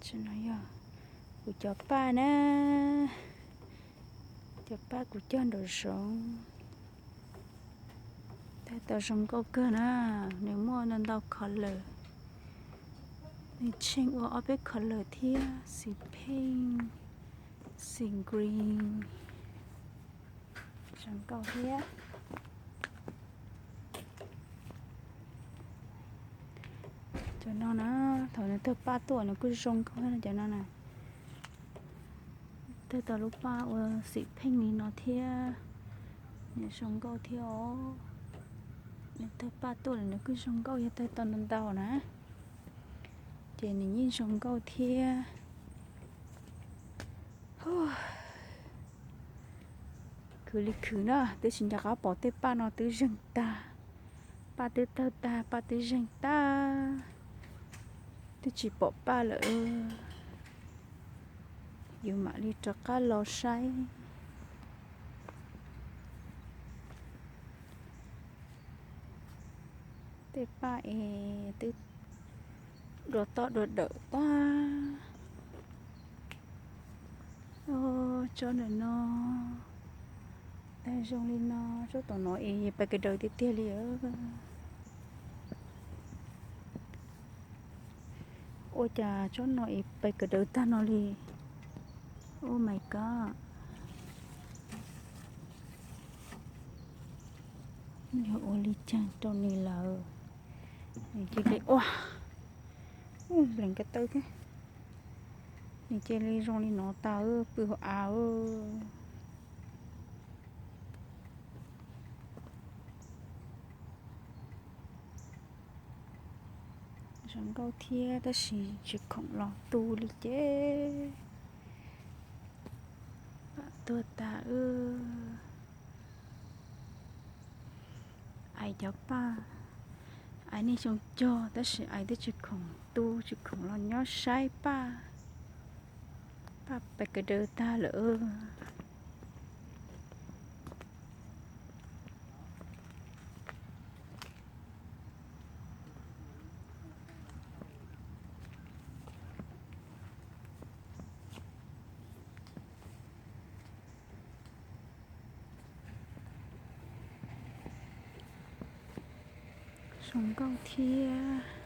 Tam no yog kuv cov paj na, cov paj kuv cog nraum zoov. Tawg tau zoo nkauj kawg na, nws muaj ntau ntau color. Nws tsheej ua ob peb color thiab, xim pink, xim green. Zoo nkauj thiab. Cov no na, thaum nws tawg paj tuaj nws kuj zoo nkauj na cov no na. Tawg tau lub paj ua xim pheej li no thiab, nws zoo nkauj thiab os. Nws tawg paj tuaj lawm nws kuj zoo nkauj, yog tawg tau ntau ntau na, ces nws yeej zoo nkauj thiab. Khwv li khwv na, twb tsis nco qab pom tej paj no twb zeeg tag. Paj twb tawg tag, paj twb zeeg tag, twb tsis pom paj lawm. Yus mam li rov qab los saib. Tej paj es twb dua toj dua dawm tag. Tsob ntawm no tag zoo li no, tsob tom no es pais kawm daws tiag tiag li. Ua cas tsob no es pais kawm daws tag no li? Oh my god. Yog ua li cas rau nws lawm? Nws cia li ua, nplees ko taw thiab. Nws cia li zoo li no tas, pw hauv av. Zoo nkauj thiab tab sis tsis khoom los tu li ces paj tuag tas. Ais cov paj, ais nej xyoo cog tab sis ais twb tsis khoom tu tsis khoom los nyob saib paj. Paj pais kawm daws tag lawm. Zoo nkauj thiab.